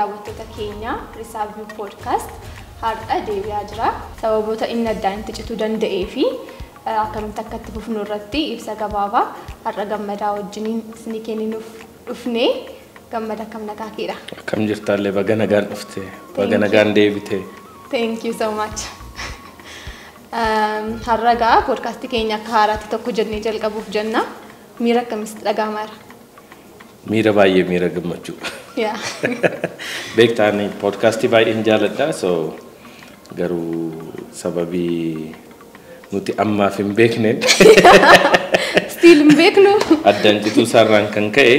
Daawwattoota keenya, Risaa View Podcast har'a deebi'aa jira. Sababoota inni addaan itti cituu danda'ee fi akkamitti akka itti fufnu irratti ibsa gabaabaa har'a Gammadaa wajjiniin isinii kenninuuf dhufnee. Gammada, akkam, nagaa keedha? Akkam jirtaallee? Baga nagaan dhufte. Baga nagaan deebite. Thank you so much. Har'a gaa poodkaastii keenya akka haaraatti tokko jennee jalqabuuf jenna. Miira akkamitti dhaga'amaa jira? Miira baay'ee, miira gammachuu. Beektaan, poodkaastii baay'een jaaladha. So garuu sababii nuti ammaaf hin beekneen Still hin beeknu. addaan cituu isaarraan kan ka'e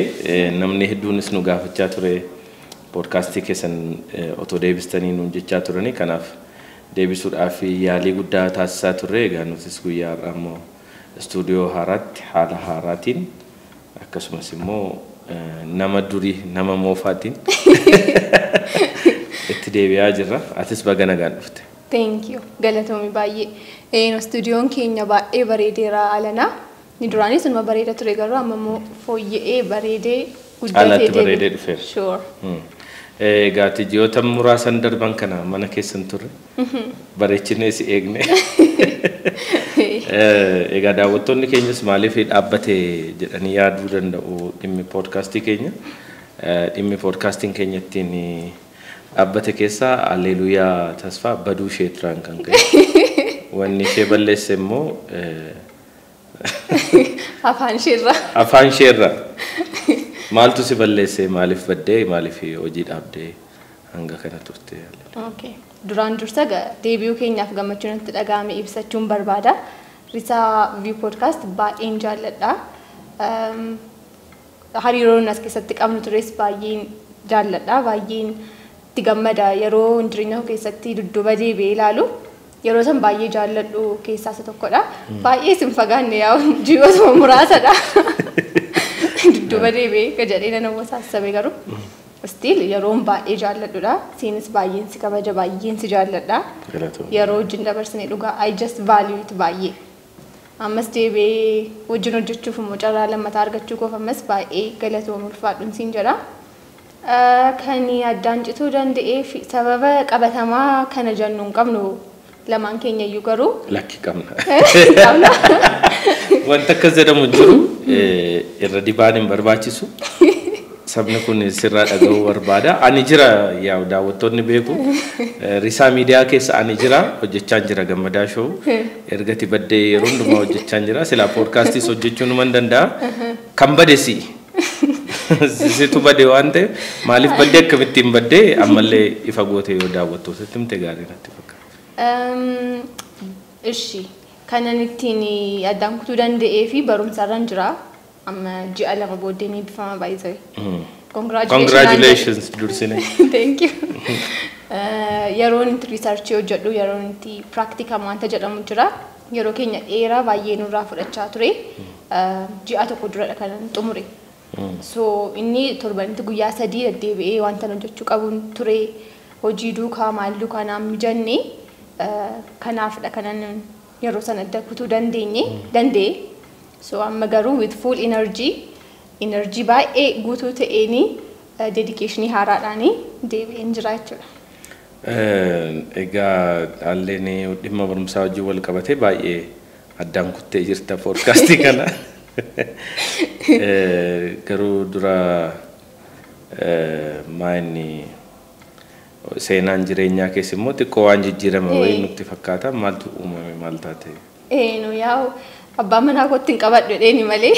namni hedduunis nu gaafachaa ture, poodkaastii keessan otoo deebistanii nuun jechaa turani. Kanaaf deebisuudhaaf yaalii guddaa taasisaa turre. Egaa nutis guyyaa har'aa immoo istuudiyoo haaraatti, haala haaraatiin, akkasumas immoo nama durii, nama moofaatiin itti deebi'aa jirra. Atis baga nagaan dhufte. Thank you. Galatoomi baay'ee. Istuudiyoon keenya baay'ee bareedeera alanaa. Ni duraanis inuma bareeda ture, garuu amma immoo fooyya'ee bareedee guddatee. Caalaatti bareedee dhufeera. Sure. Egaa ati ji'oota muraasan darban kana mana keessan turre. Bareechinee si eegne. Egaa daawwattoonni keenyas maaliif dhaabbate jedhanii yaaduu danda'u dhimmi poodkaastii keenya. Dhimmi poodkaastiin keenya ittiin dhaabbate keessaa Alleluuyaa Tasfaa baduu ishee turaan kan ka'e. Wanni ishee balleesse immoo Afaan isheerra. Afaan isheerra. Maaltu si balleesse? Maaliif baddee? Maaliif hojii dhaabdee hanga kana turte? Okay. Duraan dursa deebi'uu keenyaaf gammachuun natti dhaga'ame ibsachuun barbaada. Risaa View Podcast baay'een jaalladha. Hariiroon as keessatti qabnu tures baay'een jaalladha. Baay'een itti gammada. Yeroo jireenya koo keessatti dudduuba deebi'ee ilaalu, yeroo san baay'ee jaalladhu keessaa isa tokkodha. Baay'ee isin fagaanne, yaa'u ji'ootuma muraasadha. Dudduuba deebi'ee ka jedhee nan wasaasabe, garuu still yeroon baay'ee jaalladhudha. Siinis baay'een si kabaja, baay'een si jaalladha. Galatoomii. Yeroo wajjin dabarsine dhugaa I just value it baay'ee. Ammas deebi'ee wajjin hojjechuuf immoo carraa lammataa argachuu koof ammas baay'ee galatoom, ulfaadhuun siin jedha. Kan addaan cituu danda'eef sababa qabatamaa kana jennu hin qabnu lamaan keenya iyyuu, garuu Lakki, qabna. Qabna. Wanta akkas jedhamu hin jiru, irra dibaan hin barbaachisu. Sabni kun sirraa dhaga'uu barbaada. Ani jira, yaa'u daawwattoonni beeku. Risaa Miidiyaa keessa ani jira, hojjechaa jira Gammadaa Show. Ergati baddee yeroo hundumaa hojjechaa jira. Silaa poodkaastis hojjechuu numan danda'a. Kan bade si'i. Situ bade waan ta'eef, maaliif baddee, akkamittiin baddee, ammallee ifa goote yoo daawwattootatti himte gaarii natti fakkaata. Ishi kanan ittiin addaan kutuu danda'ee fi barumsarran jira. Amma ji'a 2 booddee ni eebbifama baay'ee. Congratulations. Congratulations dursine. Thank you. Yeroon itti researchii hojjedhu, yeroon itti practicum wanta jedhamu jira. Yeroo keenya dheeraa baay'ee nurraa fudhachaa ture. Ji'a 1 duradha kanan xumure. So inni torbanitti guyyaa 3 deddeebi'ee wanta hojjechuu qabuun ture. Hojii duukaa, maal duukaa naan mijanne, kanaafidha kanan yeroo sana adda kutuu dandeenye danda'e. So amma garuu with full energy, energy baay'ee guutuu ta'eeni, dedicationii haaraadhaani deebi'een jira jechuudha. Egaa haalleen dhimma barumsaa wajjin wal qabatee baay'ee addaan kuttee jirta poodkaastii kana. Garuu dura maa inni seenaan jireenyaa keessa immoo xiqqoo waan jijjiirame wayii nutti fakkaata. Maaltu uumame? Maal taate? Nu yaa'u abbaa manaa kootti hin qabadhu jedheeni malee.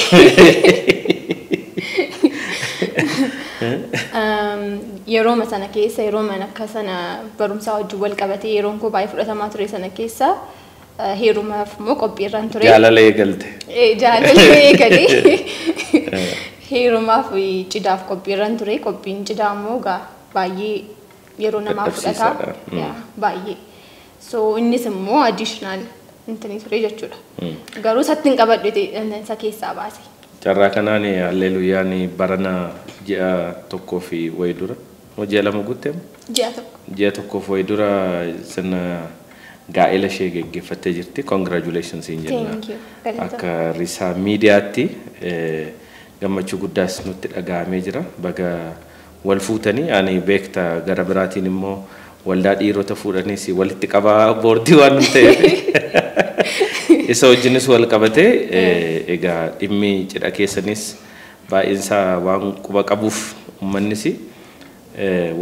Yerooma sana keessa, yeroo mana akka sana barumsaa wajjin wal qabatee yeroon koo baay'ee fudhatamaa ture sana keessa, heerumaaf immoo qophiirraan ture. Jaalala eegalte. Jaalala eegalee heerumaaf cidaaf qophiirraan ture. Qophiin cidaa immoo gaa baay'ee yeroo namaa fudhata. Dadhabsiisaadha. Yaa, baay'ee. So innis immoo additional intini ture jechuudha. Garuu isatti hin qabadhu isa keessaa baase. Carraa kanaan Alleluuyaan barana ji'a 1 fi wayi dura moo ji'a 2 guutte? Ji'a 1. Ji'a 1f wayi dura sirna gaa'ela ishee geggeeffattee jirti. Congratulations siin jenna. Thank you. Galatoomii. Akka Risaa Miidiyaatti gammachuu guddaas nutti dhaga'amee jira. Baga wal fuutanii ani beekta gara biraatiin immoo waldaa dhiirota fuudhaniis walitti qabaa boordii waan ta'eef isa wajjinis wal qabatee egaa dhimmi cidha keessanis baay'insaa waan quba qabuuf uummannis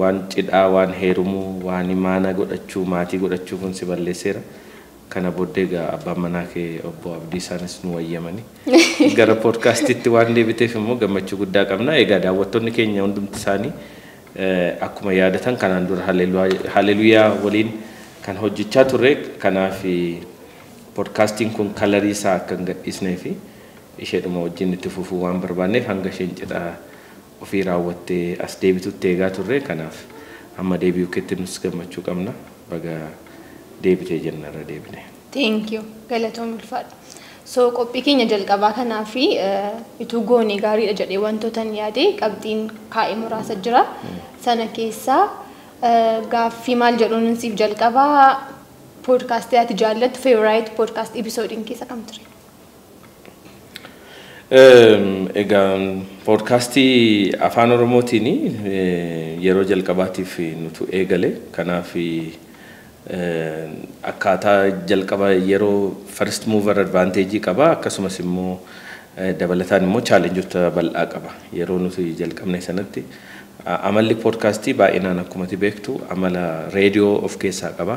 waan cidhaa waan heerumuu waan imaana godhachuu maatii godhachuu kun si balleesseera. Kana booddee egaa abbaan manaa kee obbo Abdiisaanis nu wayyamanii gara poodkaastiitti waan deebiteef immoo gammachuu guddaa qabna. Egaa daawwattoonni keenya hundumti isaanii akkuma yaadatan kanaan dura Haleluyaa waliin kan hojjechaa turre kanaaf poodkaastiin kun kalarii isaa akka hin gadhiisnee fi isheedhuma wajjin itti fufuu waan barbaanneef hanga isheen cidha ofii raawwattee as deebitutti eegaa turre kanaaf amma deebi'uu keetti nus gammachuu qabna baga deebitee jenna irra deebine. Thank you. Galatoom ulfaadha. So qophii keenya jalqabaa kanaa fi ituu goonee gaariidha jedhee wantoota hin yaade qabxiin kaa'e muraasa jira. Sana keessaa gaaffii maal jedhuun siif jalqabaa poodkaastii ati jaallattu favorite podcast episode keessa kam ture? Egaa poodkaastii afaan Oromootiin yeroo jalqabaatiif nutu eegale kanaaf akkaataa jalqaba yeroo first mover advantage qaba akkasumas immoo dabalataan immoo chaalenjota bal'aa qaba yeroo nuti jalqabne sanatti amalli poodkaastii baay'inaan akkuma ati beektu amala reediyoo of keessaa qaba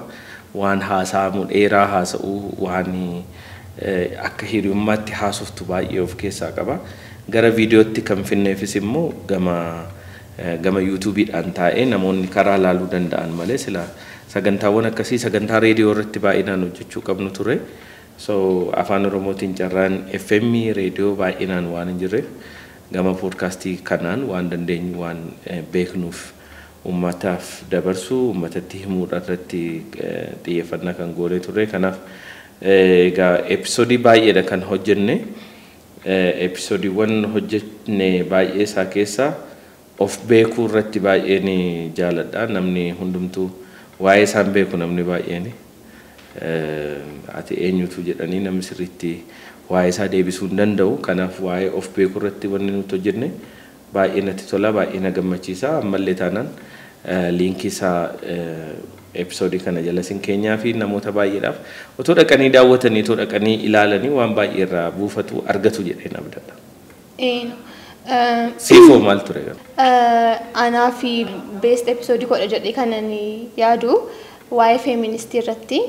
waan haasa'amu dheeraa haasa'uu waan akka hiriyummaatti haasoftu baay'ee of keessaa qaba gara viidiyootti kan finneefis immoo gama yuutuubiidhaan taa'ee namoonni karaa laaluu danda'an malee sila sagantaawwan akkasii sagantaa reediyoo irratti baay'inaan hojjechuu qabnu ture. So afaan Oromootiin carraan FM reediyoo baay'inaan waan hin jirreef gama poodkaastii kanaan waan dandeenyu waan beeknuuf uummataaf dabarsuu uummatatti himuudha irratti xiyyeeffannaa kan goonee turre. Kanaaf egaa episoodii baay'eedha kan hojjenne. Episoodiiwwan hojjenne baay'ee isaa keessaa of beekuu irratti baay'een jaaladha. Namni hundumtuu waa'ee isaan beeku namni baay'een ati eenyutu jedhanii namni sirriitti waa'ee isaa deebisuu hin danda'u. Kanaaf waa'ee of beekuu irratti wanni nuti hojjenne baay'ee natti tola, baay'ee na gammachiisa. Ammallee taanaan liinkii isaa episoodii kana jala sin keenyaa fi namoota baay'eedhaaf otoo dhaqanii daawwatanii otoo dhaqanii ilaalanii waan baay'ee irraa buufatu argatu jedheen abdadha. Siifoo maal ture garuu? Anaa fi best episoodii godha jedhee kan ani yaadu waa'ee feministii irratti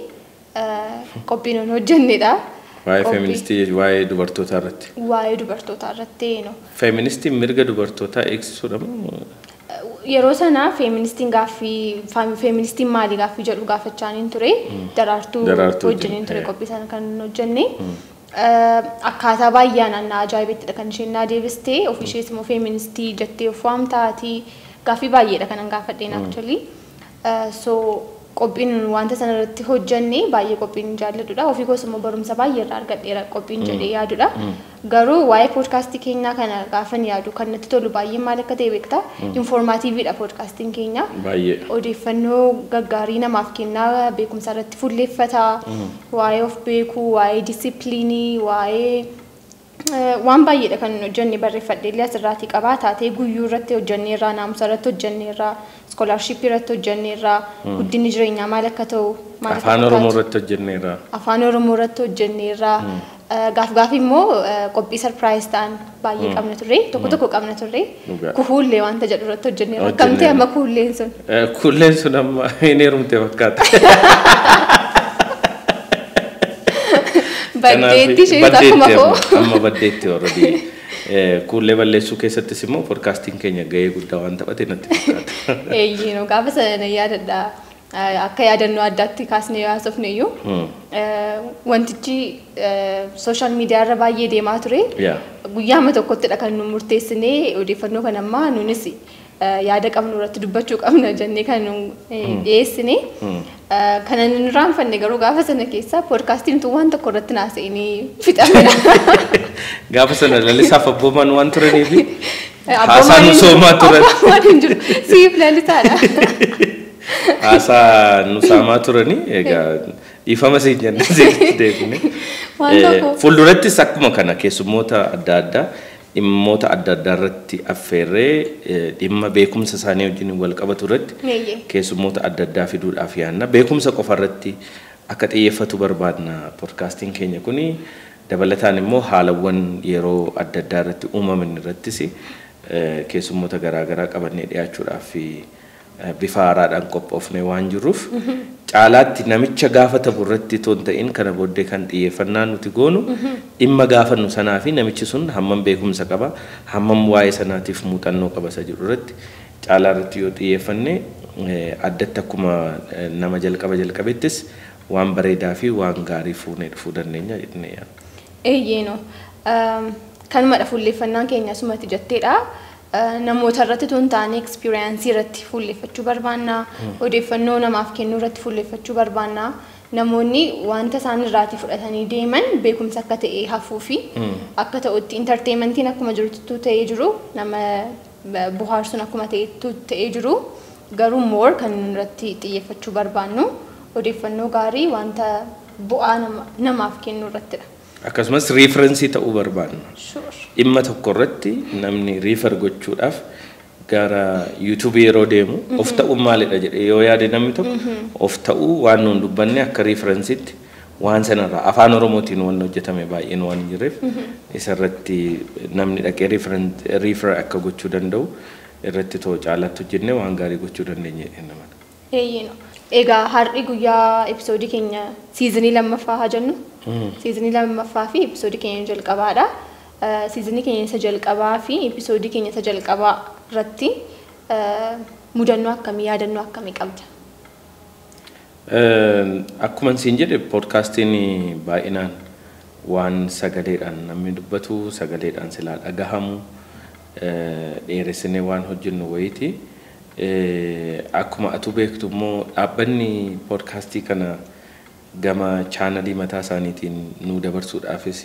qophiin nuti hojjennedha. Waa'ee feministii waa'ee dubartootaa irratti? Waa'ee dubartootaa irratti. Feministiin mirga dubartootaa eegsisuudha moo? Yeroo sana feministiin gaaffii feministiin maali gaaffii jedhu gaafachaa niin ture. Daraartuu wajjiniin ture qophii sana kan hojjenne. Akkaataa baay'een na ajaa'ibettidha kan isheen na deebistee ofii ishees immoo feministii jettee of waamtaatii gaaffii baay'eedha kanan gaafadheen actually. So qophiin wanta sana irratti hojjenne baay'ee qophiin jaalladhudha. Ofii koos immoo barumsa baay'ee irraa argadheera qophiin jedhee yaadudha. Garuu waa'ee poodkaastii keenyaa kana gaafan yaadu kan natti tolu baay'ee maal akka ta'e beektaa? Informaatiiviidha poodkaastiin keenya. Baay'ee. Odeeffannoo gaggaarii namaaf kennaa beekumsa irratti fuulleeffata. Waa'ee of beekuu, waa'ee disipiliinii, waa'ee waan baay'eedha kan hojjenne barreeffadhee illee asirraatii qabaa taatee guyyuu irratti hojjenneerraa, naamusa irratti hojjenneerraa, iskoolaarshippii irratti hojjenneerraa, guddinni jireenyaa maal akka ta'u maal akka Afaan Oromoo irratti hojjenneerraa. Afaan Oromoo irratti hojjenneerraa. Gaaf gaaf immoo qophii sarpiraayiz ta'an baay'ee qabna turre, tokko tokko qabna turre. Kuhuullee wanta jedhu irratti hojjenneerra. Akkam ta'e amma kuhulleen sun? Kuhulleen sun amma hin heerumte fakkaata. Baddeetti isheen akkuma koo. Amma baddeetti already. Kuullee balleessuu keessattis immoo poodkaastiin keenya gahee guddaa waan taphate natti fakkaata. Eeyyee gaafa sana na yaadadha. Akka yaadannoo addaatti kaasnee haasofne iyyuu wantichi sooshaal miidiyaa irra baay'ee deemaa ture. Guyyaama tokkottidha kan nu murteessinee odeeffannoo kan ammaa nunis yaada qabnu irratti dubbachuu qabna jennee kan nu dhiyeessine. Kana nu irraanfanne garuu gaafa sana keessa poodkaastiin tun waan tokko irratti naasa'inii fixamedha. Gaafa sana lalisaaf abboomaan waan turaniif haasaa nu soomaa turan. Abboomaan hin jiru. Siif lalisaadha. Haasaa nu saamaa turanii egaa dhiifama siin jennee deebine. Fuuldurattis akkuma kana keessummoota adda addaa Dhimmoota adda addaa irratti affeerree dhimma beekumsa isaanii wajjin wal qabatu irratti keessummoota adda addaa fiduudhaaf yaadna. Beekumsa qofa irratti akka xiyyeeffatu barbaadna podcaastiin keenya kuni. Dabalataan immoo haalawwan yeroo adda addaa irratti uumaman irrattis keessummoota garaagaraa qabannee dhiyaachuudhaaf bifa haaraadhaan qophoofnee waan jirruuf, caalaatti namicha gaafatamu irratti otoo hin ta'in, kana booddee kan xiyyeeffannaa nuti goonu dhimma gaafannu sanaa fi namichi sun hammam beekumsa qaba, hammam waa'ee sanaatiif muuxannoo qaba isa jedhu irratti caalaa irratti yoo xiyyeeffanne, addatti akkuma nama jalqaba jalqabettis waan bareedaa fi waan gaarii fuunee dhufuu dandeenya jennee yaadna. Eeyyeenoo. Kanumadha fuulleeffannaan keenya asumatti jetteedha. Namoota irratti otoo hin taane experience irratti fuulleffachuu barbaanna. Odeeffannoo namaaf kennuu irratti fuulleffachuu barbaanna. Namoonni wanta isaan irraatii fudhatanii deeman beekumsa akka ta'e hafuu fi akka ta'utti, entertainmentiin akkuma jirutti ta'ee jiru, nama bohaarsuun akkuma ta'ee jiru, garuu more kan irratti xiyyeeffachuu barbaannu odeeffannoo gaarii wanta bu'aa namaaf kennuu irrattidha. Akkasumas reference ta'uu barbaanna. Dhimma tokko irratti namni refer gochuudhaaf gara yuutuubii yeroo deemu, of ta'uun maalidha jedhee yoo yaade, namni tokko of ta'uu waan nuun dubbanne akka referenceitti waan sanarraa Afaan Oromootiin waan hojjetame baay'een waan hin jirreef, isarratti namni dhaqee refer akka gochuu danda'u irratti too caalaatti hojjennee waan gaarii gochuu dandeenya jedhee nama. Eeyyino. Egaa har'i guyyaa episoodii keenya seasonii lammaffaa haa jennu. Seasonii lammaffaa fi episoodii keenya jalqabaadha. Seasonii keenya isa jalqabaa fi episoodii keenya isa jalqabaa irratti mudannoo akkamii, yaadannoo akkamii qabda? Akkuma siin jedhe, poodkaastiin baay'inaan waan sagaleedhaan namni dubbatu, sagaleedhaan silaa dhagahamu, dheeressinee waan hojjennu wayiiti. Akkuma atu beektu immoo, dhaabbanni poodkaastii kana gama chaanalii mataa isaaniitiin nuu dabarsuudhaafis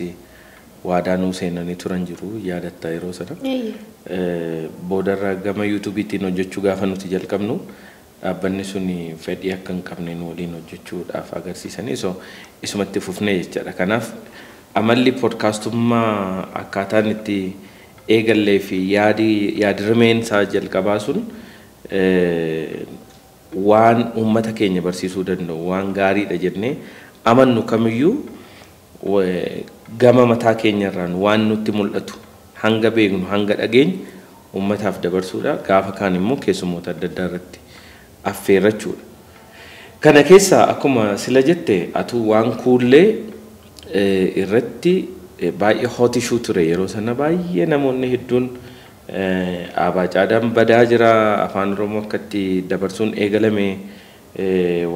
waadaa nuu seenanii turan jiru, yaadatta yeroo sana. Boodarra gama yuutuubiitiin hojjechuu gaafa nuti jalqabnu, dhaabbanni sun fedhii akka hin qabne nu waliin hojjechuudhaaf agarsiisanii, so isumatti fufnee jechaadha. Kanaaf amalli poodkaastummaa akkaataan itti eegallee fi yaadi yaadrimeen isaa jalqabaa sun waan uummata keenya barsiisuu danda'u, waan gaariidha jennee amannu kamiyyuu, gama mataa keenyarraan waan nutti mul'atu, hanga beeknu, hanga dhageenyu uummataaf dabarsuudha. Gaafa kaan immoo keessummoota adda addaa irratti affeerrachuudha. Kana keessa akkuma sila jette atuu, waan kuullee irratti baay'ee hot issue ture yeroo sana. Baay'ee namoonni hedduun aabaa caadaan badaa jira, Afaan Oromoo akkatti dabarsuun eegalame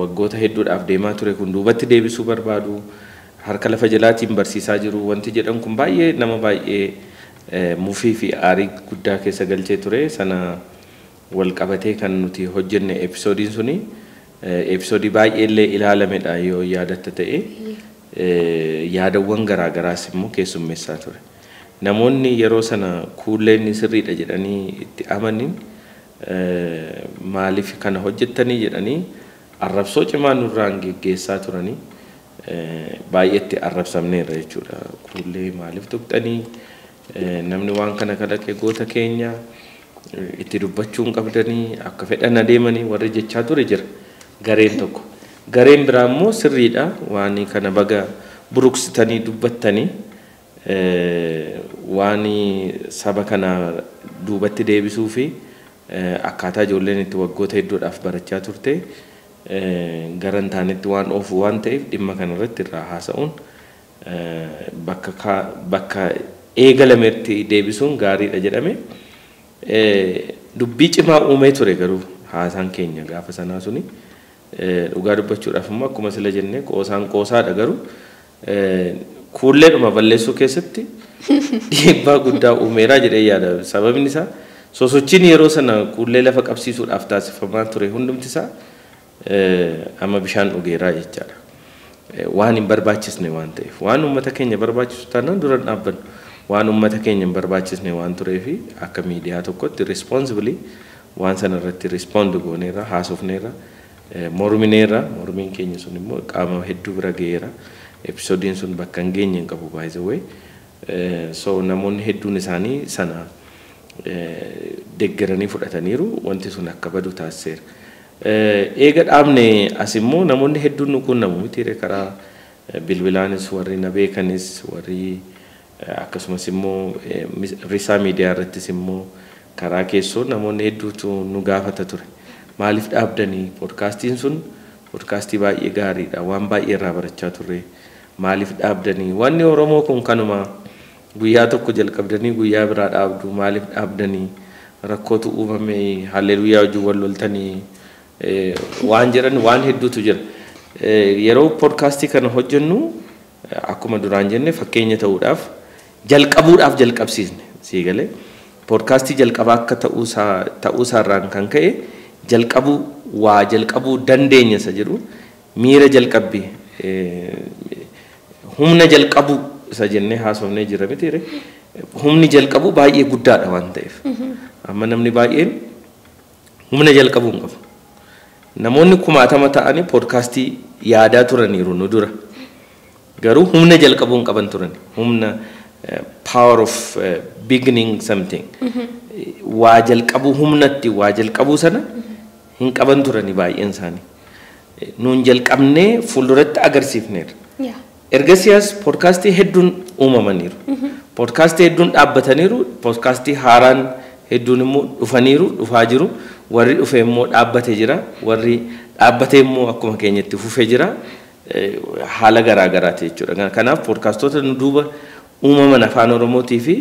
waggoota hedduudhaaf deemaa ture kun duubatti deebisuu barbaadu, harka lafa jalaatiin barsiisaa jiru wanti jedhan kun baay'ee nama baay'ee mufii fi aarii guddaa keessa galchee ture. Sana wal qabatee kan nuti hojjenne episoodiin suni episoodii baay'ee illee ilaalamedha yoo yaadatta ta'e. Yaadawwan garaagaraas immoo keessummeessaa ture. Namoonni yeroo sana kuulleen sirriidha jedhanii itti amanin, maaliif kana hojjettanii jedhanii arrabsoo cimaa nurraan geggeessaa turanii, baay'eetti arrabsamneerra jechuudha. Kuullee maaliif tuqxanii, namni waan kana kalaqe goota keenya, itti dubbachuu hin qabdanii, akka fedhan adeemanii warri jechaa ture jira gareen tokko. Gareen biraa immoo sirriidha, waan kana baga buruqsitanii dubbattanii, waan saba kana duubatti deebisuu fi akkaataa ijoolleen itti waggoota hedduudhaaf barachaa turte gara hin taanetti waan oofu waan ta'eef, dhimma kanarratti irraa haasa'uun, bakka eegalametti deebisuun gaariidha jedhame. Dubbii cimaa uumee ture garuu haasaan keenya gaafa sanaa suni. Dhugaa dubbachuudhaaf immoo, akkuma sila jennee, qoosaan qoosaadha, garuu kuulleedhuma balleessuu keessatti dhiibbaa guddaa uumeeraa jedhee yaada. Sababni isaa sosochiin yeroo sana kuullee lafa qabsiisuudhaaf taasifamaa ture hundumti isaa amma bishaan dhugeeraa jechaadha. Waan hin barbaachisne waan ta'eef, waan uummata keenya barbaachisu taanaan dura dhaabbannu, waan uummata keenya hin barbaachisne waan tureefi, akka miidiyaa tokkotti responsibly waan sana irratti respond gooneerra, haasofneerra, mormineerra. Mormiin keenya sun immoo qaama hedduu bira ga'eera. Episoodiin sun bakka hin geenye hin qabu, by the way. So namoonni hedduun isaanii sana deeggaranii fudhataniiru, wanti sun akka badu taasiseera. Eega dhaabne as immoo namoonni hedduun nu quunnamu miti karaa bilbilaanis, warri na beekanis, warri akkasumas immoo Risaa Miidiyaa irrattis immoo karaa keessoo namoonni hedduutu nu gaafata ture. Maaliif dhaabdanii? Poodkaastiin sun poodkaastii baay'ee gaariidha, waan baay'ee irraa barachaa turre, maaliif dhaabdanii? Wanni Oromoo kun kanuma, guyyaa tokko jalqabdanii guyyaa biraa dhaabdu, maaliif dhaabdanii? Rakkootu uumame, halleluuyaa wajjin wal loltanii, waan jedhan waan hedduutu jira. Yeroo poodkaastii kana hojjennu, akkuma duraan jenne, fakkeenya ta'uudhaaf jalqabuudhaaf jalqabsiisne sii galee. Poodkaastii jalqabaa akka ta'uusaarraan kan ka'e jalqabuu, waa jalqabuu dandeenya isa jedhu, miira jalqabbii, humna jalqabuu isa jennee haasofnee jira miti. Humni jalqabuu baay'ee guddaadha waan ta'eef. Amma namni baay'een humna jalqabuu hin qabu. Namoonni kumaatama ta'anii poodkaastii yaadaa turaniiru nu dura. Garuu humna jalqabuu hin qaban turan. Humna, power of beginning something. Waa jalqabuu, humnatti waa jalqabuu sana hin qaban turani baay'een isaanii. Nuun jalqabnee fuulduratti agarsiifneerra. Ergasii as poodkaastii hedduun uumamaniiru. Poodkaastii hedduun dhaabbataniiru. Poodkaastii haaraan hedduun immoo dhufaniiru, dhufaa jiru. Warri dhufe immoo dhaabbate jira. Warri dhaabbate immoo akkuma keenyatti fufee jira. Haala garaa garaati jechuudha. Kanaaf poodkaastoota nu duuba uumaman Afaan Oromootii fi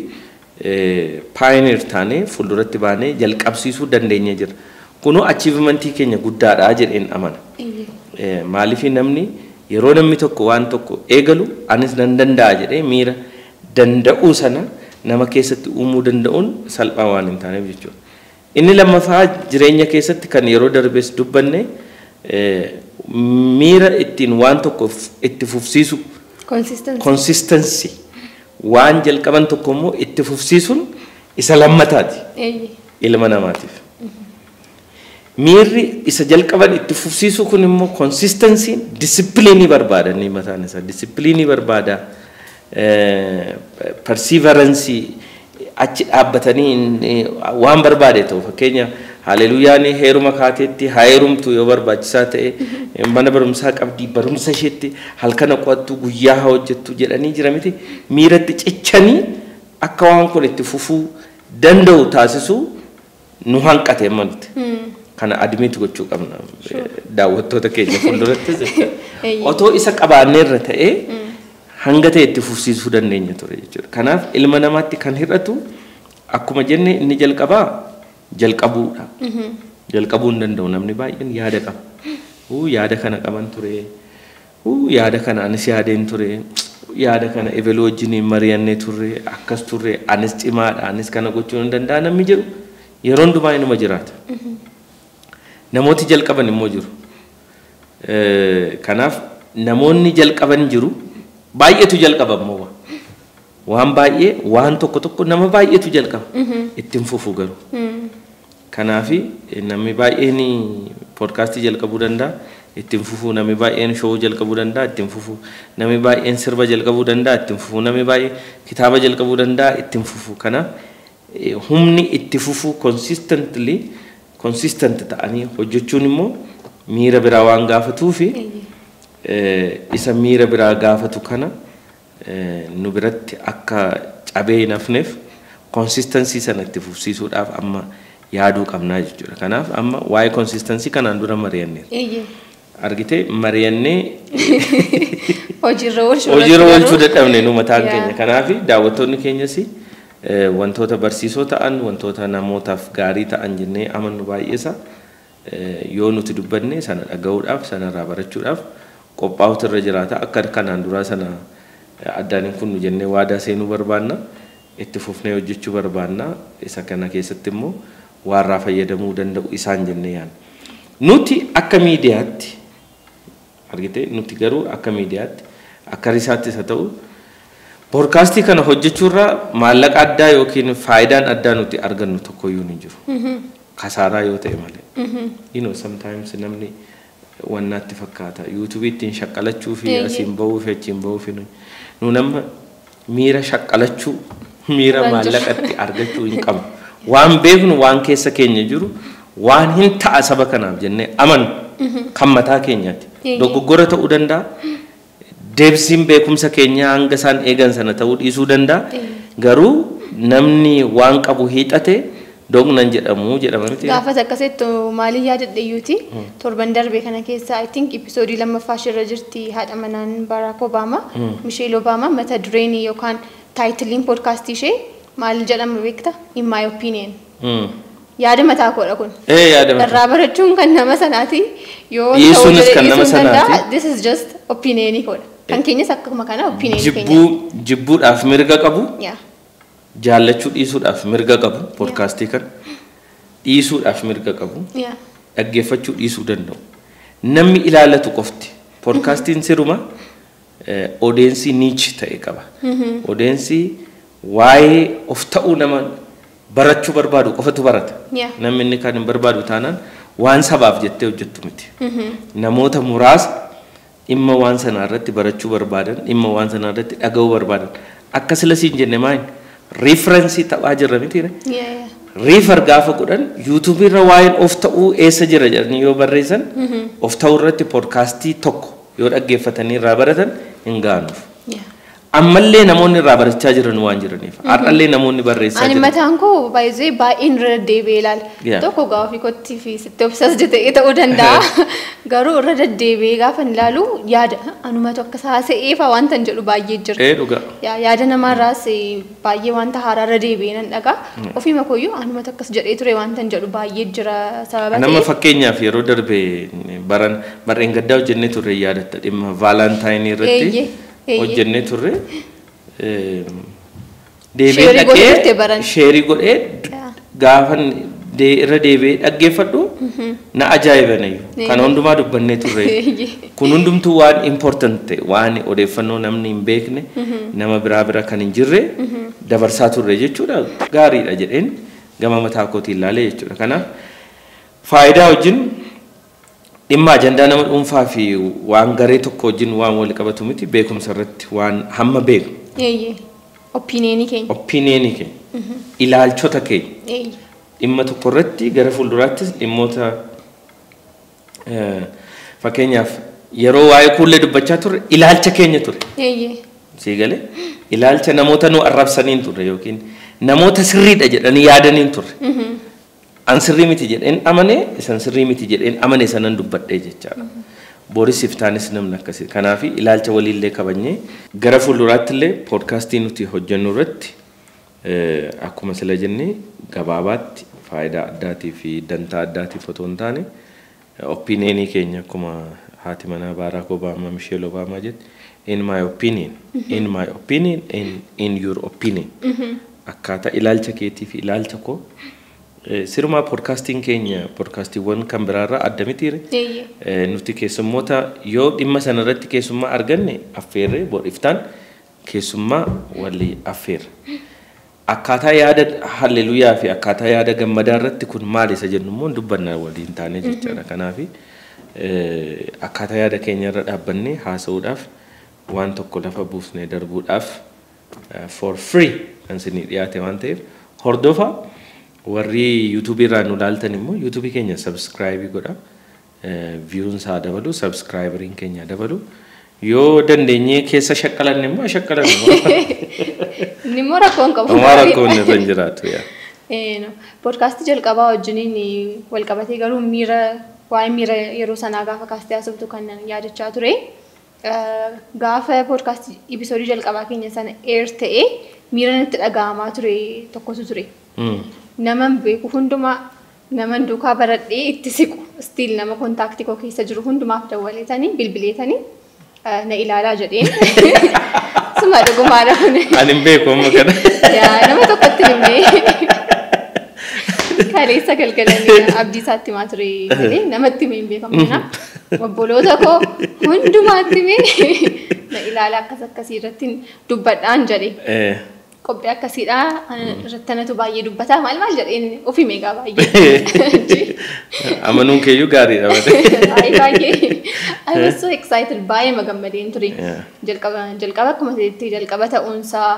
pioneer taanee fuulduratti baanee jalqabsiisuu dandeenye jira. Kunoo achievementii keenya guddaadha jedheen amana. Maaliif, namni yeroo namni tokko waan tokko eegalu anis nan danda'a jedhee miira danda'uu sana nama keessatti uumuu danda'uun salphaa waan hin taaneef jechuudha. Inni lammaffaa, jireenya keessatti kan yeroo darbees dubbanne, miira ittiin waan tokko itti fufsiisu. Consistency. Waan jalqaban tokko immoo itti fufsiisuun isa lammataati ilma namaatiif. Miirri isa jalqaban itti fufsiisuu kun immoo, consistencyn, discipline barbaada. Inni mataan isaa discipline barbaada. Perseverance, achi dhaabbatanii waan barbaade ta'u, fakkeenya haleluyyaan heeruma kaateetti haa heerumtu, yoo barbaachisaa ta'e mana barumsaa qabdii, barumsa isheetti halkana qo'attu, guyyaa haa hojjettu jedhanii jira miti, miiratti cichanii akka waan kun itti fufuu danda'u taasisuu nu hanqate maluti. Kana admit gochuu qabna daawwattoota keenya fuuldurattis jechuudha. Otoo isa qabaanneerra ta'ee hanga ta'e itti fufsiisuu dandeenya ture jechuudha. Kanaaf ilma namaatti kan hir'atu, akkuma jenne, inni jalqabaa jalqabuudha. Jalqabuu hin danda'u namni baay'een, yaada qaba. Yaada kana qaban ture. Yaada kana anis yaadeen ture. Yaada kana eveloo wajjin mari'annee turre, akkas turre, anis cimaadha, anis kana gochuu hin danda'a namni jedhu yeroo hundumaa inuma jiraata. Namooti jalqaban immoo jiru. Kanaaf namoonni jalqaban jiru, baay'eetu jalqaba immoo, waan baay'ee, waan tokko tokko nama baay'eetu jalqaba, ittiin fufu garuu. Kanaafi namni baay'een poodkaastii jalqabuu danda'a, ittiin fufuu. Namni baay'een show jalqabuu danda'a, ittiin fufuu. Namni baay'een sirba jalqabuu danda'a, ittiin fufuu. Namni baay'een kitaaba jalqabuu danda'a, ittiin fufuu. Kanaaf humni itti fufuu, consistently, consistent ta'anii hojjechuun immoo miira biraa waan gaafatuu fi isa miira biraa gaafatu kana nu biratti akka cabee hin hafneef consistency sana itti fufsiisuudhaaf amma yaaduu qabnaa jechuudha. Kanaaf amma waa'ee consistency kanaan dura mari'anneerra. Argitee, mari'annee hojiirra oolchuu hojiirra oolchuu dadhabne nu mataan keenya. Kanaaf daawwattoonni keenyas wantoota barsiisoo ta'an, wantoota namootaaf gaarii ta'an jennee amannu baay'eesa yoo nuti dubbanne sana dhaga'uudhaaf, sanarraa barachuudhaaf qophaa'utu irra jiraata. Akka kanaan duraa sana addaan hin kunnu jennee waadaa seenuu barbaanna. Itti fufnee hojjechuu barbaanna. Isa kana keessatti immoo waarraa fayyadamuu danda'u isaan jennee yaadna. Nuti akka miidiyaatti, argite, nuti garuu akka miidiyaatti, akka Risaattis haa ta'u, poodkaastii kana hojjechuurraa maallaqa addaa yookiin faayidaan addaa nuti argannu tokkoyyuu hin jiru. Kasaaraa yoo ta'e malee. Sometimes namni wannaatti fakkaata. YouTubeii ittiin shaqqalachuu fi asiin bahuu fi achiin bahuu fi nu nama Miira shaqqalachuu, miira maallaqatti argachuu hin qabnu. Waan beeknu, waan keessa keenya jiru, waan hin ta'a saba kanaaf jennee amanu kan mataa keenyaati. Dogoggora ta'uu danda'a. Deebisiin beekumsa keenyaa hanga isaan eegan sana ta'uu dhiisuu danda'a. Garuu namni waan qabu hiixate doqnan jedhamu jedhama miti. Gaafas akkasitti maaliin yaadadhe iyyuuti, torban darbe kana keessa, I think, episode lammaffaa ishirra jirti haadha manaan Barack Obama, Michelle Obama. Mata dureen yookaan titleiin podcastii ishee maal jedhama beekta? "In my opinion." Yaada mataa koodha kun. Ee, yaada mataa. Irraa barachuun kan nama sanaati. Yoo Dhiisuunis ta'uu kan nama dhiisuun danda'a. sanaati. This is just opinion koodha. Kan keenyas akkuma kana opinion keenya. Jibbuu jibbuudhaaf mirga qabu. Yaa. Jaallachuu dhiisuudhaaf mirga qabu. Podcastii kana dhiisuudhaaf mirga qabu. Yaa. Dhaggeeffachuu dhiisuu danda'u. Namni ilaallatu qofti. Podcastiin siruma audience niche ta'e qaba. Audience waa'ee of ta'uu nama barachuu barbaadu qofatu barata. Namni inni kan hin barbaadu taanaan waan sabaaf jettee hojjettu miti. Namoota muraasa dhimma waan sanaa irratti barachuu barbaadan, dhimma waan sanaa irratti dhaga'uu barbaadan. Akka sila siin jenne maal reference taphaa jirra miti. Yaa. Refer gaafa godhan YouTubeii irra waa'een of ta'uu eessa jira jedhanii yoo barreessan, of ta'uu irratti podcastii tokko yoo dhaggeeffatanii irraa baratan hin gaanuuf. Yaa. Ammallee namoonni irraa barachaa jiran waan jiraniif. Har'allee namoonni barreessaa Ani jiran. mataan koo baay'ee baay'een irra deddeebi'ee ilaala. Tokko gaafa ofii kootti fi sitti obsessed ta'ee ta'uu danda'a. Garuu irra deddeebi'ee gaafa ilaalu yaada anumatu akka haasa'ee fa'aa wanta hin jedhu baay'ee jira. Ee, dhugaa. Yaada namaarraas baay'ee wanta haaraa irra deebi'ee nan dhagaa. Ofiima kooyyuu anumatu akkas jedhee ture wanta hin jedhu baay'ee jira sababa Nama ta'eef. Fakkeenyaaf yeroo darbe baran barreen gaddaa hojjennee turre, yaadatta, dhimma Valentineii irratti Eeyyee. hojjennee turre. Deebi'ee Share godhee dhaqee turte baran. Share godhee gaafan irra deebi'ee dhaggeeffadhu na ajaa'ibanayyuu. Kana hundumaa dubbannee turre. Kun hundumtuu waan important ta'e, waan odeeffannoo namni hin beekne, nama biraa bira kan hin jirre dabarsaa turre jechuudha. Gaariidha jedheen gama mataa kootiin ilaalee jechuudha. Kanaaf faayidaa wajjin dhimma ajandaa nama dhuunfaa fi waan garee tokko wajjin waan wal qabatu miti, beekumsa irratti waan hamma beeknu. Eeyyee. Opinionii keenya. Opinionii keenya, ilaalchota keenya dhimma tokko irratti gara fuulduraattis dhimmoota fakkeenyaaf yeroo waa'ee kuullee dubbachaa turre ilaalcha keenya ture. Sii galee, ilaalcha namoota nu arrabsaniin turre yookiin namoota sirriidha jedhanii yaadaniin turre. An sirrii miti jedheen amane, isan sirrii miti jedheen amane sanan dubbadhee jechaadha. Boris iftaanis namni akkasii. Kanaaf ilaalcha waliillee kabajnee gara fuulduraatti illee podcastii nuti hojjennu irratti akkuma sila jennee gabaabaatti faayidaa addaatii fi dantaa addaatiif otoo hin taane opinionii keenya, akkuma haati manaa Barack Obama, Michelle Obama jette, "In my opinion, in my opinion, in your opinion," akkaataa ilaalcha keetii fi ilaalcha koo sirumaa podcastiin keenya podcastiiwwan kan biraarraa adda mitiire. Nuti keessummoota yoo dhimma sana irratti keessummaa arganne affeerree bodhiftaan keessummaa walii affeerra. Akkaataa yaada halleluuyaa fi akkaataa yaada gammadaa irratti kun maal isa jennu immoo dubbannaa waliin taane jechaadha. Kanaaf akkaataa yaada keenya irra dhaabbannee haasa'uudhaaf, waan tokko lafa buusnee darbuudhaaf for free kan isinii dhiyaate waan ta'eef hordofa. Warri YouTubeii irraa nu ilaaltan immoo YouTubeii keenya subscribe godha. Viewn isaa dabalu, subscriberiin keenya dabalu. Yoo dandeenyee keessa shaqqalanne immoo shaqqalannu. Inni immoo rakkoo hin qabu. Homaa rakkoon irra hin jiraatu yaa. Podcastii jalqabaa wajjiniin wal qabatee garuu miira, waa'ee miira yeroo sanaa gaafa kaastee haasoftu kan yaadachaa ture. Gaafa podcastii episodeii jalqabaa keenya sana air ta'ee miira natti dhaga'amaa ture tokkotu ture. Naman beeku hundumaa, naman duukaa baradhee itti siqu, still nama contactii koo keessa jiru hundumaaf dawwaleetanii bilbileetanii na ilaalaa jedheen. Suma dhugumaadha kun. Ani hin beeku amma kana. Yaa, nama tokkotti himnee. Kaleessa galgalanii abdii isaatti himaa ture malee namatti himee hin beekamu kana. Obboloota koo hundumaatti himee na ilaala, akkas akkasii irratti dubbadhaan jedhe. Qophii akkasiidha. Irratti anatu baay'ee dubbata. Maal maal jedheen ofii meeqaa baay'ee. Amanuun keeyyuu gaariidha malee. Baay'ee. I was so excited, baay'ee magammadeen ture. Jalqaba akkuma ta'etti jalqaba ta'uunsaa,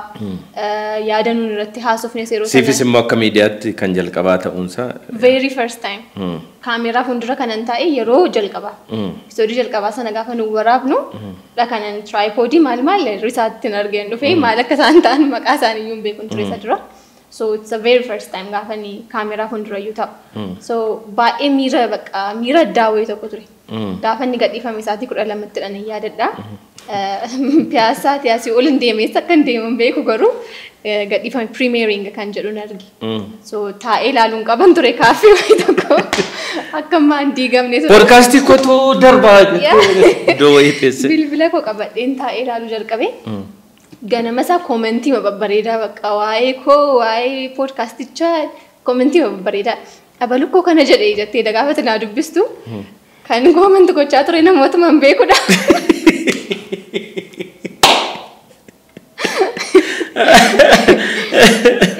yaada nuun irratti haasofne yeroo sana. Siifis immoo akka miidiyaatti kan jalqabaa ta'uunsaa. Very first time. Kaameeraa fuuldura kanan taa'e yeroo jalqabaa. Episoodii jalqabaa sana gaafa nu waraabnu dha kanan tripodii maal maal risaatti hin argeen dhufee, maal akka isaan ta'an maqaa isaanii iyyuu hin beekun ture isa dura. So it's the very first time gaafa ni kaameeraa fuuldura iyyuu ta'u. So baay'ee miira, bakka miira addaa wayii tokko ture. Gaafa inni gadhiifame isaatii 12tti dha nan yaadadha. Piyaasaa asii ol hin deemees akka hin deemu hin beeku, garuu gadhiifame premiering kan jedhu arge. So taa'ee ilaaluun qaban ture kaaffee wayii tokko akka ammaa hin diigamne ture. Poodkaastii kootu darbaa iddoo wayii teesse. Bilbila koo qabadheen taa'ee ilaaluu jalqabe. Ganama isaa commentii babbareedaa, bakka waa'ee koo, waa'ee poodkaastichaa commentii babbareedaa. Abalu koo kana jedhee jettee gaafata naa dubbistu kan comment gochaa ture namootuma hin beekudha.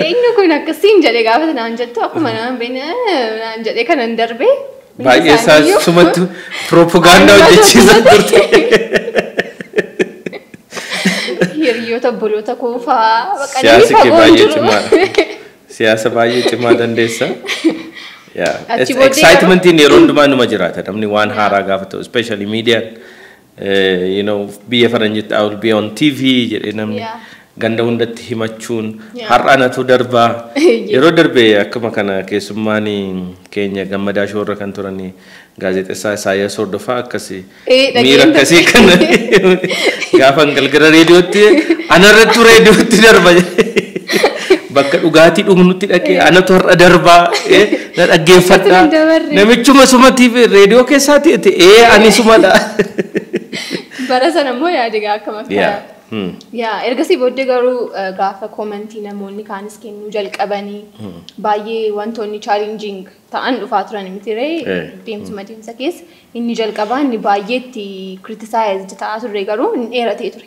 Eenyu kun akkasiin jedhee gaafata naan jettu, akkuma naan beekne naan jedhee kanan darbe. Baay'ee isaa sumatti piroopagaandaa hojjechiisaa turte. Hiriyoota obboloota koo fa'aa bakka Siyaasi namni kee fagoon baay'ee jiru. cimaadha. Siyaasa baay'ee cimaa dandeessa. Achi booddee Excitementiin yeroo hundumaa numa jiraata. Namni waan haaraa gaafa ta'u, especially miidiyaan, biyya faranjitti "I will be on TV" jedhee namni ganda hundatti himachuun har'a anatu darbaa. Yeroo darbe akkuma kana keessummaan keenya Gammadaa Shoorra kan turan gaazexeessaa Isaayyaas Hordofaa akkasii miira dhageen akkasii kana gaafa galgala reediyootti anarrattu reediyootti darba, bakka dhugaatii dhugnutti dhaqee anatu har'a darbaa, na dhaggeeffadhaa. Akkasiin dabarre. Namichuma sumatiif reediyoo keessaati ee ani sumadha. Bara sana immoo yaadi gaa akkam akka Yaa, ergasii booddee garuu gaafa commentii namoonni kaanis kennuu jalqabanii baay'ee wantoonni challenging ta'an dhufaa turan miti ree? Deemsuma deemsa keessa inni jalqabaa inni baay'ee itti criticized ta'aa turre garuu inni dheeratee ture.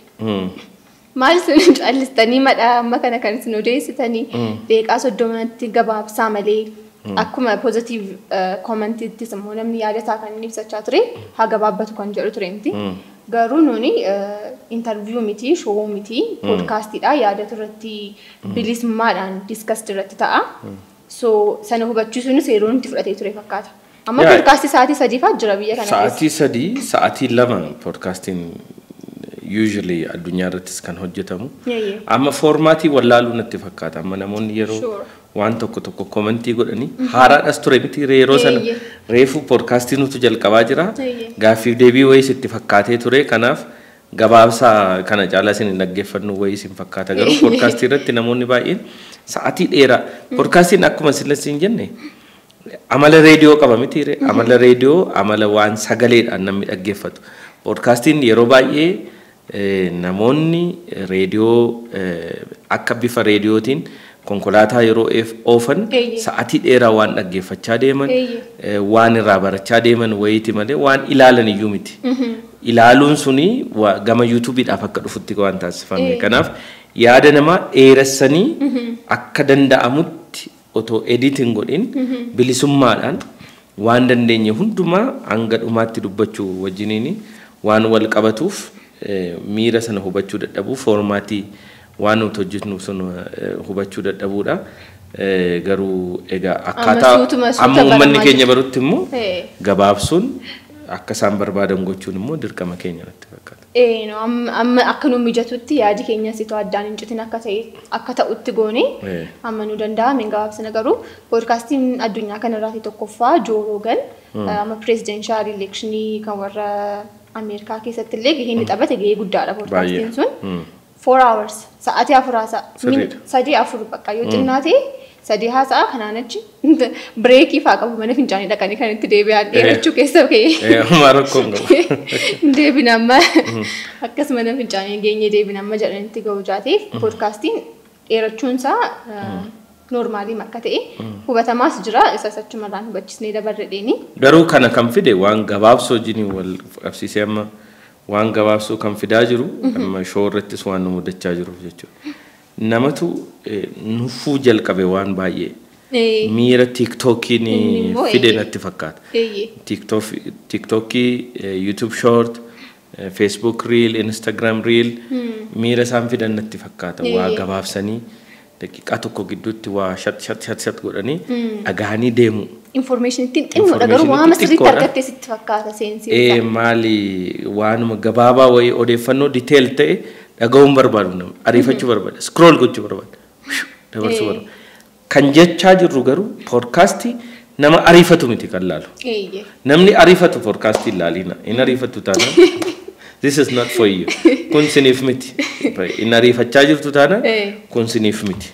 Maal isin callistanii madhaa amma kana kan isin odeessitanii, daqiiqaa 30tti gabaabsaa malee, akkuma positive commentittis immoo namni yaada isaa kan inni ibsachaa ture haa gabaabbatu kan jedhu ture miti. Garuu nuni interview miti, show miti, podcastiidha, yaadatu irratti bilisummaadhaan discussed irratti ta'a. So sana hubachiisuunis yeroo nuti fudhatee ture fakkaata. Amma podcastii sa'aatii 3 fa'aa jira biyya kana keessa. Sa'aatii 3, sa'aatii 2 podcastiin usually addunyaa irrattis kan hojjetamu. Amma formatii wallaaluu natti fakkaata. Amma namoonni yeroo waan tokko tokko commentii godhanii haaraadhas ture miti yeroo sana, reefu podcastii nutu jalqabaa jira. Gaaffiif deebii wayiis itti fakkaatee ture, kanaaf gabaabsaa kana caalaa isin hin dhaggeeffannu wayiis hin fakkaata, garuu podcastii irratti namoonni baay'een sa'aatii dheeraa. Podcastiin akkuma sillas hin jenne amala reediyoo qaba miti ree? Amala reediyoo, amala waan sagaleedhaan namni dhaggeeffatu. Podcastiin yeroo baay'ee namoonni reediyoo akka bifa reediyootiin konkolaataa yeroo oofan sa'atii dheeraa waan dhaggeeffachaa deeman, waan irraa barachaa deeman wayiiti malee waan ilaalan iyyuu miti. Ilaaluun suni gama yuutuubiidhaaf akka dhufutti waan taasifame. Kanaaf yaada namaa dheeressanii akka danda'amutti otoo editing godhin bilisummaadhaan waan dandeenye hundumaa hanga dhumaatti dubbachuu wajjiniin waan wal qabatuuf, miira sana hubachuu dadhabuu, formatii waan nuti hojjetnu sun hubachuu dadhabuudha. Garuu egaa akkaataa suutuma suuta amma uummanni baramaa keenya jira. barutti immoo gabaabsuun akka isaan barbaadan gochuun immoo dirqama keenya natti fakkaata. No, amma akka nu mijatutti yaadi keenya situ addaan hin citin akka ta'e akka ta'utti goone amma nu danda'ame hin gabaabsina, garuu podcastiin addunyaa kanarraati tokkoffaa Joe Rogan amma presidential electionii kan warra Ameerikaa keessatti illee gahee inni taphate gahee guddaadha podcastiin sun. 4 hours, sa'aatii 4 haasa'a. Sirriidha. Sadii afur bakka yoo xinnaate sadii haasa'a, kanaan achi breakii faa qabu, mana fincaanii dhaqanii kan itti deebi'an dheerachuu keessa ka'ee. Homaa rakkoo hin qabu. Deebina amma akkas mana fincaanii geenye deebina amma jedhanitti ga'u jaateef podcastiin dheerachuun isaa normalii akka ta'e hubatamaas jira, isas achumarraan hubachisnee dabarre. Garuu kana kan fide waan gabaabsoo wajjiniin wal qabsiisee, amma waan gabaabsoo kan fidaa jiru amma show irrattis waan nu mudachaa jiruuf jechuudha. Namatu nuffuu jalqabe waan baay'ee. Miira TikTokiin fide natti fakkaata. TikTokii, YouTube Short, Facebook Reel, Instagram Reel miira isaan fidan natti fakkaata. Waa gabaabsanii daqiiqaa tokko gidduutti waa shat shat shat shat godhanii dhagahanii deemu. Information ittiin xinnoodha garuu waan sirriitti argattee sitti fakkaata seensi. Maali waanuma gabaabaa wayii odeeffannoo detail ta'e dhaga'uun barbaadu namni ariifachuu barbaada, scroll gochuu barbaada, dabarsuu barbaada. Kan jechaa jirru garuu poodkaastii nama ariifatu miti kan laalu. Namni ariifatu poodkaastii ilaalina. Hin ariifatu taanaan this is not for you. Kun siniif miti. Hin ariifachaa jirtu taanaan kun siniif miti.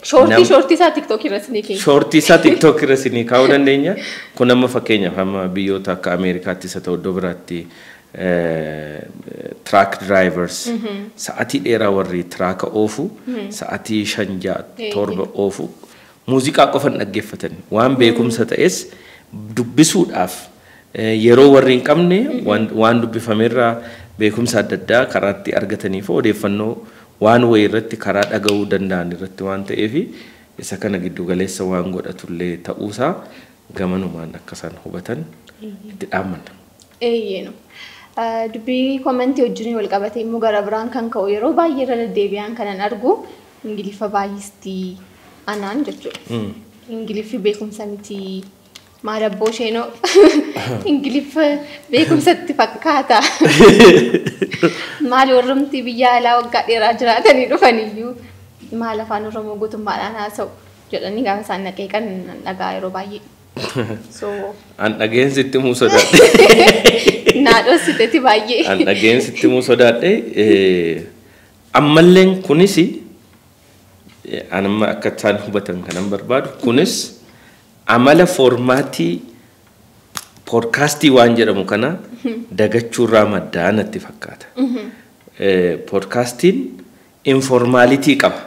Shortii isaa TikTok irra sinii keenya. Shortii isaa TikTok irra sinii kaa'uu dandeenya. Kun amma fakkeenyaaf amma biyyoota akka Ameerikaattis haa ta'u iddoo biraatti truck drivers sa'atii dheeraa warri trucka oofu, sa'atii 5, 6, 7 oofu muuziqaa qofan dhaggeeffatan, waan beekumsa ta'es dubbisuudhaaf yeroo warri hin qabne, waan dubbifamerraa beekumsa adda addaa karaatti argataniif odeeffannoo waan wayii irratti karaa dhaga'uu danda'an irratti waan ta'eef, isa kana giddu galeessa waan godhatullee ta'uusaa gamanumaan akka isaan hubatan itti dhaammanna. Eeyyee. Dubbii commentii wajjin wal qabatee immoo gara biraan kan ka'u, yeroo baay'ee irra deddeebi'aan kanan argu, Ingiliffa baay'istii anaan jechuudha. Ingiliffi beekumsa miti, maal abboo isheenoo Ingiliffa beekumsatti fakkaata. Maal warrumti biyya alaa waggaa dheeraa jiraatanii dhufaniyyuu maal afaan Oromoo guutummaadhaan haasa'u jedhanii gaafa isaan naqeeqan dhagaa yeroo baay'ee. So An dhageen sitti himuu sodaadhe. Naa dhoksiteeti baay'ee. An dhageen sitti himuu sodaadhe. Ammalleen kunis an amma akka isaan hubatan kanan barbaadu, kunis amala formatii poodkaastii waan jedhamu kana dagachuurraa maddaa natti fakkaata. Poodkaastiin informality qaba.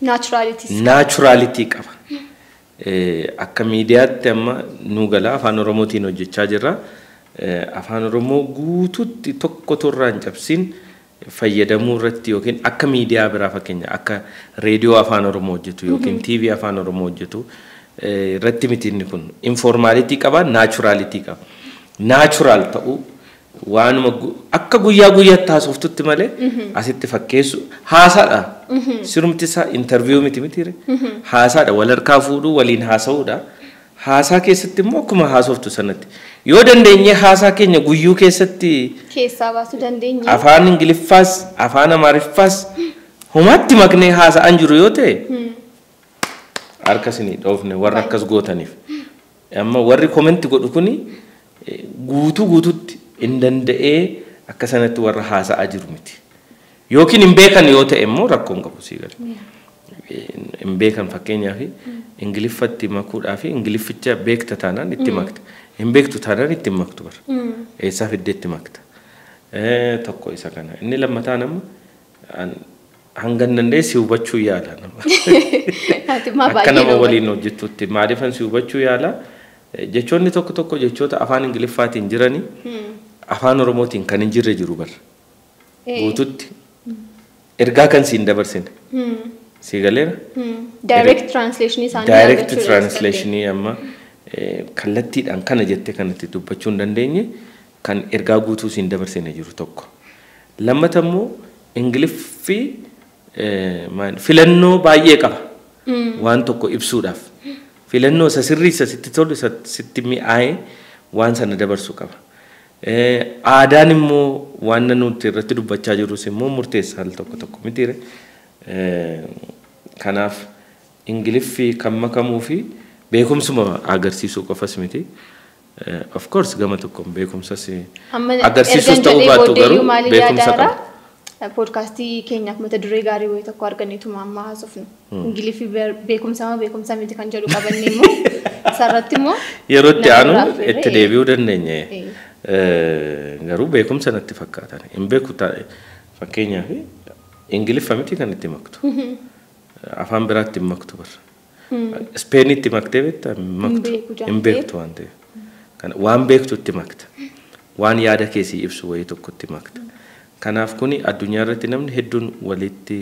Naturalityis. Naturality qaba. Akka miidiyaatti amma nu gala afaan Oromootiin hojjechaa jirra. Afaan Oromoo guutuutti tokko torraa hin cabsin fayyadamuu irratti yookiin akka miidiyaa biraa, fakkeenya akka reediyoo afaan Oromoo hojjetu yookiin TV afaan Oromoo hojjetu irratti miti. Inni kun informality qaba, naturality qaba. Natural ta'uu waanuma akka guyyaa guyyaatti haasoftutti malee asitti fakkeessu haasaadha. Sirumti isaa interview miti mitiire. Haasaadha, wal harkaa fuudhuu, waliin haasa'uudha. Haasaa keessatti immoo akkuma haasoftu sanatti yoo dandeenye haasaa keenya guyyuu keessatti keessaa baasuu dandeenya. Afaan Ingiliffaas afaan Amaariffaas homaatti maknee haasa'an jiru yoo ta'e, harka isinii dhoofne warra akkas gootaniif. Amma warri comment godhu kuni guutuu guututti hin danda'ee akka sanatti warra haasa'aa jiru miti. Yookiin hin beekan yoo ta'e immoo rakkoon qabu sii gala. Hin beekan, fakkeenyaaf Ingiliffatti makuudhaa fi Ingilifficha beekta taanaan itti makta. Hin beektu taanaan itti hin maktu bara. Eessaa fiddee itti makta? Tokko isa kana. Inni lammataan amma hanga hin danda'e si hubachuu yaala nama. Ati maa Akka baay'ee nama nama waliin hojjettutti maaliifan si hubachuu yaala? Jechoonni tokko tokko jechoota afaan Ingiliffaatiin jiranii afaan Oromootiin kan hin jirre jiru bara. Guututti ergaa kan siin dabarsine. Sii galeera? Direct translation isaanii Direct argachuu translationii amma kallattiidhaan kana jettee kanatti dubbachuu hin dandeenye kan ergaa guutuu siin dabarsine jiru tokko. Lammata immoo Ingiliffi filannoo baay'ee qaba waan tokko ibsuudhaaf. Filannoo isa sirrii, isa sitti tolu, isa sitti mi'aaye waan sana dabarsu qaba. Aadaan immoo waan nuti irratti dubbachaa jirrus immoo murteessaa al tokko tokko mitiire. Kanaaf Ingiliffi kan makamuu fi beekumsuma agarsiisuu qofas miti. Of course gama tokkoon beekumsas Amma agarsiisus ergan ta'uu jedhee baattu booddee garuu iyyuu maaliin beekumsa yaadaara? qaba. Poodkaastii keenyaaf mata duree gaarii wayii tokko arganneetuma amma haasofnu. Ingiliffi beekumsa moo beekumsa miti kan jedhu qabanne immoo isarratti immoo Yeroo itti nama aanu biraa affeerree, itti deebi'uu dandeenya. Garuu beekumsa natti fakkaatan. Hin beeku taa'e, fakkeenyaaf Ingiliffa miti kan itti maktu. Afaan biraatti hin maktu bara. Ispeenitti maktee beektaa? Hin maktu. Beeku Hin beektu waan ta'eef. Kana waan beektu itti makta. Waan yaada keessii ibsu wayii tokko itti makta. Kanaaf kuni addunyaa irratti namni hedduun walitti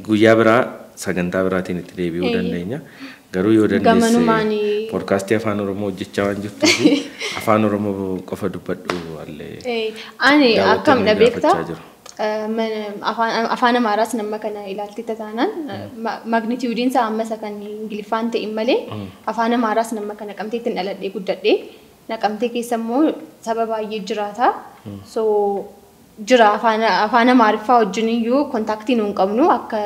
Guyyaa biraa sagantaa biraatiin itti deebi'uu dandeenya. Garuu yoo dandeesse poodkaastii afaan Oromoo hojjechaa waan jirtuuf afaan Oromoo qofa dubbadhu allee. Ani akkam dha beektaa? Afaan Amaaraas nama kana ilaaltee taanaan magnituudiin isaa amma isa kan Ingiliffaan ta'e malee afaan Amaaraas nama kana naqamtee ittiin dhaladhee guddadhee naqamtee keessa immoo saba baay'ee jiraata. So jira afaan Amaariffaa wajjin iyyuu kontaaktii nuun qabnu akka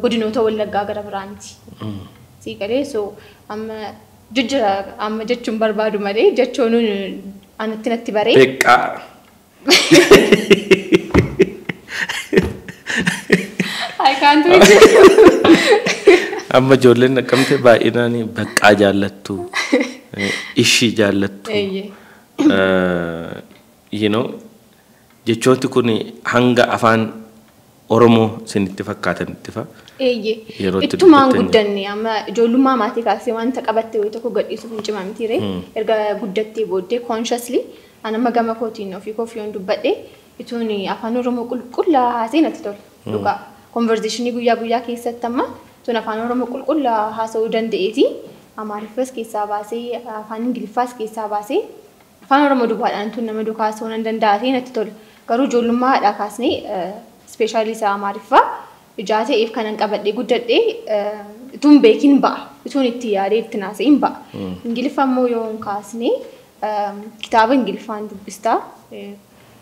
godinoota Wallaggaa gara biraanti. Siiqalee so amma jijjira amma jechuun barbaadu malee jechoon anatti natti baree. Beekaa. I can't wait. Amma ijoolleen naqamtee baay'inaan baqqaa jaallattu, ishii jaallattu. You know, jechooti kun hanga afaan Oromoo isinitti fakkaatanitti fa'a. Ittumaan guddanne amma ijoollummaa maatii kaasee wanta qabatte wayii tokko gadhiisuuf hin cimaa miti ree. Erga guddattee booddee consciously ani amma gama kootiin ofii koof yoon dubbadhe ituun afaan Oromoo qulqullaa haasee natti tola. Dhugaa konverzeeshinii guyyaa guyyaa keessatti amma ituun afaan Oromoo qulqullaa haasa'uu danda'eeti. Amaariffas keessaa baasee afaan Ingiliffaas keessaa baasee afaan Oromoo duwwaadhaan ituun nama duukaa haasa'uu nan danda'a natti tola. Garuu ijoollummaadhaa kaasnee ispeeshaalii isaa Amaariffaa ijaa ta'eef kanan qabadhee guddadhee ituun beekin ba'a. Ituun itti yaadee itti naasee hin ba'a. Ingiliffa immoo yoo hin kaasne kitaaba Ingiliffaan dubbistaa.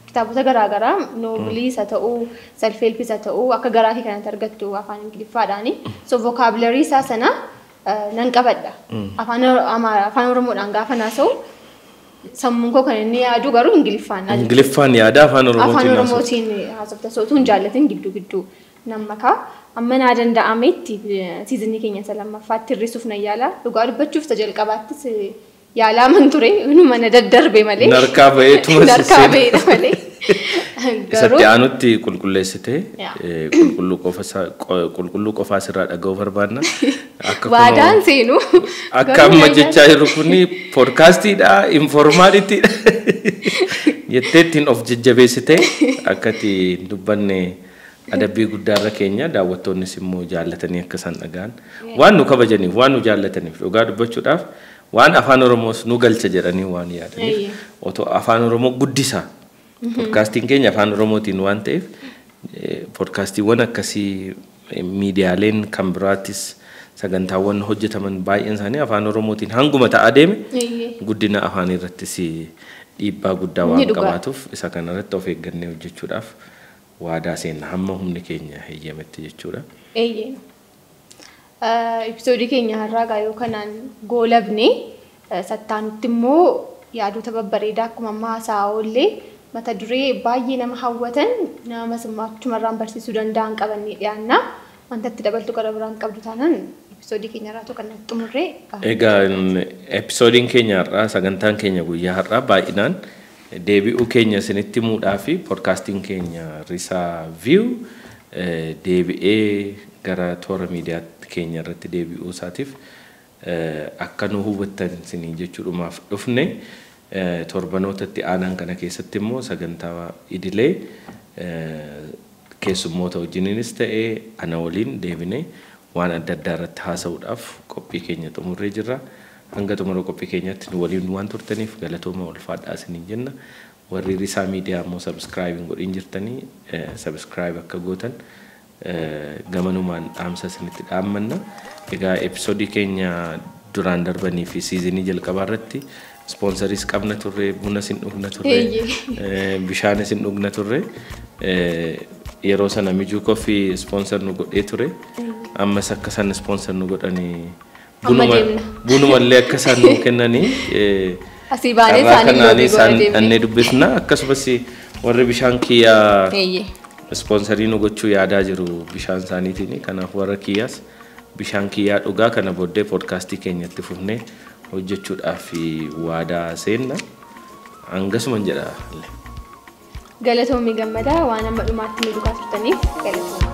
Kitaabota garaagaraa nooviliis haa ta'uu, self helpis haa ta'uu akka garaa kee kanatti argattu afaan Ingiliffaadhaani. So vokaabularii isaa sana nan qabadha. Afaan Oromoodhaan gaafa naasa'u sammuun koo kan inni yaadu garuu Ingiliffaan. Ingiliffaan yaada afaan Oromootiin afaan Oromootiin haasofta. So utuu hin jaallatin gidduu gidduu nan makaa. Amma naa danda'ametti siizinii keenya isa lammaffaatti hir'isuuf nan yaala. Dhugaa dubbachuuf isa jalqabaattis yaalaa man ture inuma na daddarbe malee. Narkaa ba'eetuma Narkaa ba'eedha malee. Isatti aanutti qulqulleessitee qulqulluu qofaa sirraa dhaga'uu barbaanna. Waadaan seenu. Akka amma jechaa jirru kun poodkaastiidha, informaalitiidha. Jettee ittiin of jajjabeessitee akka itti dubbanne adabbii guddaarra keenya daawwattoonnis immoo jaallatanii akka isaan dhaga'an waan nu kabajaniif waan nu jaallataniif dhugaa dubbachuudhaaf waan afaan Oromoos nu galcha jedhanii waan yaadaniif otoo afaan Oromoo guddisaa. Poodkaastiin keenya afaan Oromootiin waan ta'eef poodkaastiiwwan akkasii miidiyaaleen kan biraattis sagantaawwan hojjetaman baay'een isaanii afaan Oromootiin hanguma ta'aa deeme guddina afaan irrattis dhiibbaa guddaa waan qabaatuuf isa kanarratti of eeggannee hojjechuudhaaf waadaa seenna hamma humni keenya heeyyametti jechuudha. Episoodii keenya har'aa gaayoo kanaan goolabne sattaanutti immoo yaadota babbareedaa akkuma ammaa haasa'aa oollee mata duree baay'ee nama hawwatan nama achumarraan barsiisuu danda'an qabannee dhiyaanna. Wanta itti dabaltu gara biraan qabdu taanaan episoodii keenya irraa tokko kan xumurree. Egaa episoodiin keenya har'aa sagantaan keenya guyyaa har'aa baay'inaan deebi'uu keenya isinitti himuudhaa fi poodkaastiin keenya Risaa View deebi'ee gara toora miidiyaa keenya irratti deebi'uu isaatiif akka nu hubattan isinii jechuudhumaaf dhufne torbanootatti aanaan kana keessatti immoo sagantaa idilee keessummoota wajjiniinis ta'ee ana waliin deebinee waan adda addaa irratti haasa'uudhaaf qophii keenya xumurree jirra. Hanga xumura qophii keenyaatti nu waliin waan turtaniif galatooma ulfaadhaa isiniin jenna. Warri Risaa Miidiyaa immoo sabskraayibiin godhin jirtanii sabskraayib akka gootan gamanumaan dhaamsa isinitti dhaammanna. Egaa episoodii keenya duraan darbanii fi siizinii jalqabaa irratti ispoonsariis qabna turre, buna isin dhugna turre, bishaan isin dhugna turre. Yeroo sana mijuu koffii ispoonsar nu godhee ture. Ammas akka isaan ispoonsar nu godhanii bunumallee akka isaan nu kennanii asii baanee isaanii isaan dhannee dubbisna. Akkasumas warri bishaan kiyyaa ispoonsarii nu gochuu yaadaa jiru bishaan isaaniitiin. Kanaaf warra kiyyaas bishaan kiyyaa dhugaa kana booddee poodkaastii keenyatti fufnee hojjechuudhaaf waadaa seenna. Hangasuman jedha. Galatoomii gammadaa waan amma dhumaatti nu duukaa turtaniif galatooma.